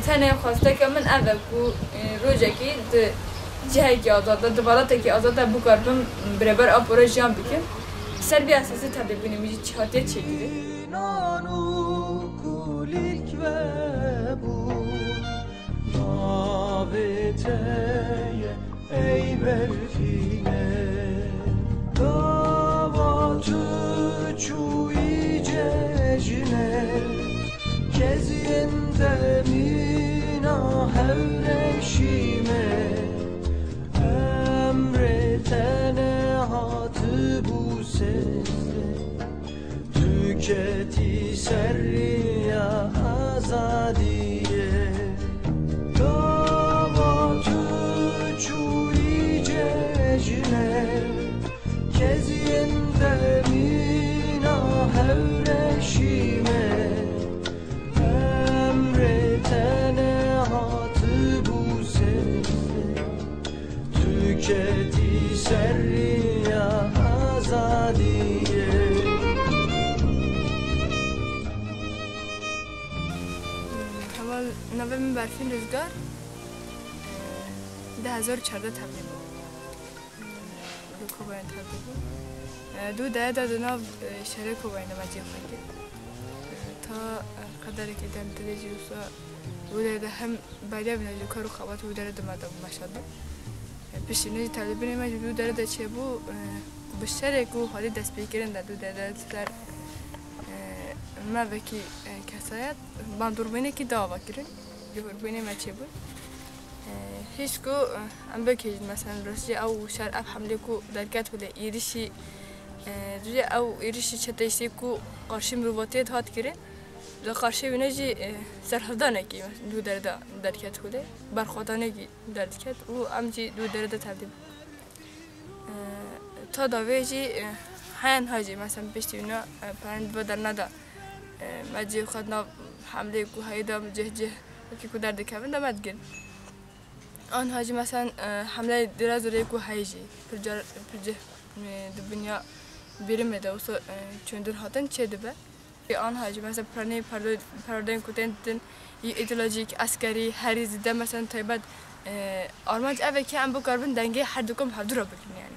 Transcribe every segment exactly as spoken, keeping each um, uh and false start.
Tenê xwesteke min ev e ku, e, rojekî di cihekî azad de, di welatekî azad de bikaribim bi rêber Apora jiyan bikim. Ser vî esasî tevlîbûnê min jî hatiye çêkirin. Navê te ye ey berfîne, gava tu çûyî cejine, keziyên te mîna hewreşî me, emrê te nehatibû sêzdeh. Tu ketî ser riya azadiyê. Gava tu çûyî cejine, keziyên te mîna hewreşî me, emrê te nehatibû sêzdeh. Tu ketî ser riya azadiyê. Heval, navê min Berfîn Rizgar. Du hezar û çardeh tevlî bû. Li Kobanê tevlî bû. Du dere de di nav, e, şerê Kobanê de me cî xwe kir. E, ta, e, qederekî dem dilê jî wisa wê dere de hem beriya bîne ji kar û xebat wî dere de me de meşandin. E, piştî ne jî tevlîbûnê me ji wî dere de çêbû, e, bi şerê ku hatî destpêkirin de wî dere de ser, e, me vekî, e, kesayet bandormênekî da ava kirin. Ji hurbûnê me çêbûn. E, hîç ku, e, em bikêjin, mesela, rastî ew şer, ev hemlê ku derket wile êrişî, e, dibêje ew êrişî çeteyîstî ku qarşî mirovatiyê dihat kirin. Li qarşê wîne jî, e, serhildanekî li wî dere de derket holê, berxwedanekî derdiket û em jî li wî dere de tevlî bûn. E, ta davê jî, e, heyan ha jî, mesela piştî wîna, e, perên di vê derna de, e, me cihê xwe di nav hemleyê ku heyî de cih cih wekî ku derdikevin de me digirin. Anha jî, mesela, e, hemleyê direz û rê ku heyî jî pir car, pir cih, e, di binya bêrimê de wisa, e, çêndir hatin çêdibe. Anha jî, mesela, piranî perdo-, perodeyên ku tên ditin, yî îdeolojîk, eskerî, herî zêde, mesela, taybet, e, armanc ev e ki em bikaribin dengê her dukan bi hevdu re bikin, yani.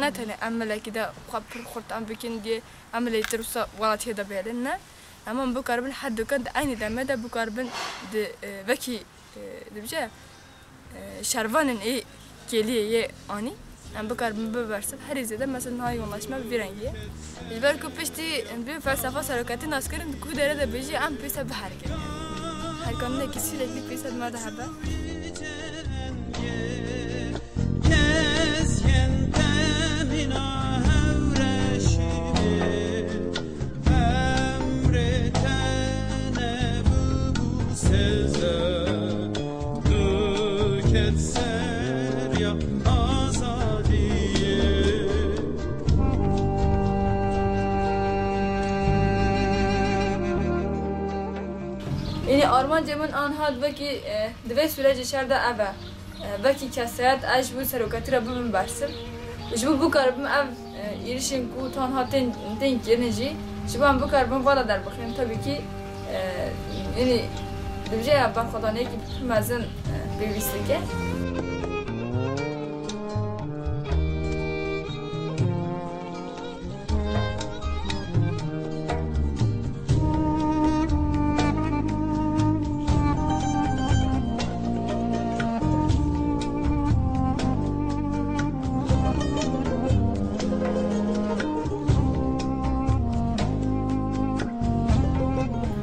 Ne tenê em milekî de xwe pir xurt em bikin, diye em milê tir wisa welatiyê de bihêlin, ne. Em em bikaribin her dukan di eynî demê de bikaribin di, e, vekî, e, dibêje, e, şervanên ê kêliyê yê anî, em bikaribin bibersin. Herî zêde mesela niha yoğunlaşma bi vî rengî ye. Ji ber ku piştî bi felsefa seroketî naskirin, di ku dere de bijî em pêse bihergin. Herkaninekî sürekli pêse di me de hebe. Kes yên temîna hewreşî Emrê te nebûbû sêzdeh, diket ser ya azadiyê. Yanî armancê min anha di vekî, e, di vê sûrecê şer de ev e. E, vekî kesayet ez ji bo seroketî re bibim bersiv. Ji bo bikaribim ev, e, êrişên ku tanha tên, tên kirin jî, ji bo em bikaribin vala derbixin, tabii ki, e, yanî dibêje ya berxwedaniyekî pir mezin, e, pêwîst dike.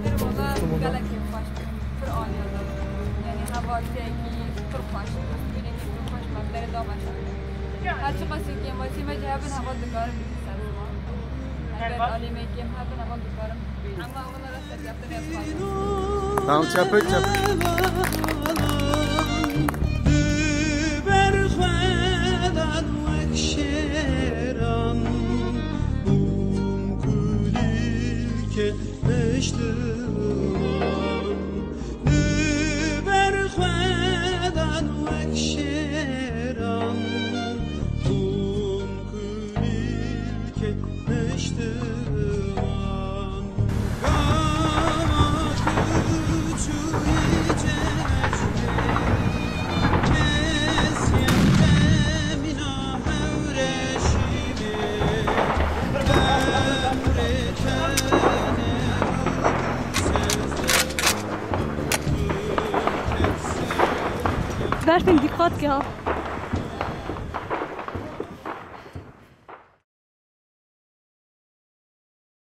Pir oda gelekî xweş bû, pir alî ye. Yanî hevaltiyekî pir xweş, dostbûnekî pir xweş me bi derê da meşand. Her çiqas kêmasî me jî hebin, heval dikarin bibin ser ziman. Heger alî me kêm hebin, heval dikarin. Ema wela ra serkeftinê xweş. Tamam, çepik, çepik. Di ber xwe dan wek şêran, hûn kulîlkên piştiwan. Di ber xwe dan wek şêran, hûn kulîlkên piştiwan. Gava tu çûyî cem Berfên dîqat ke ha.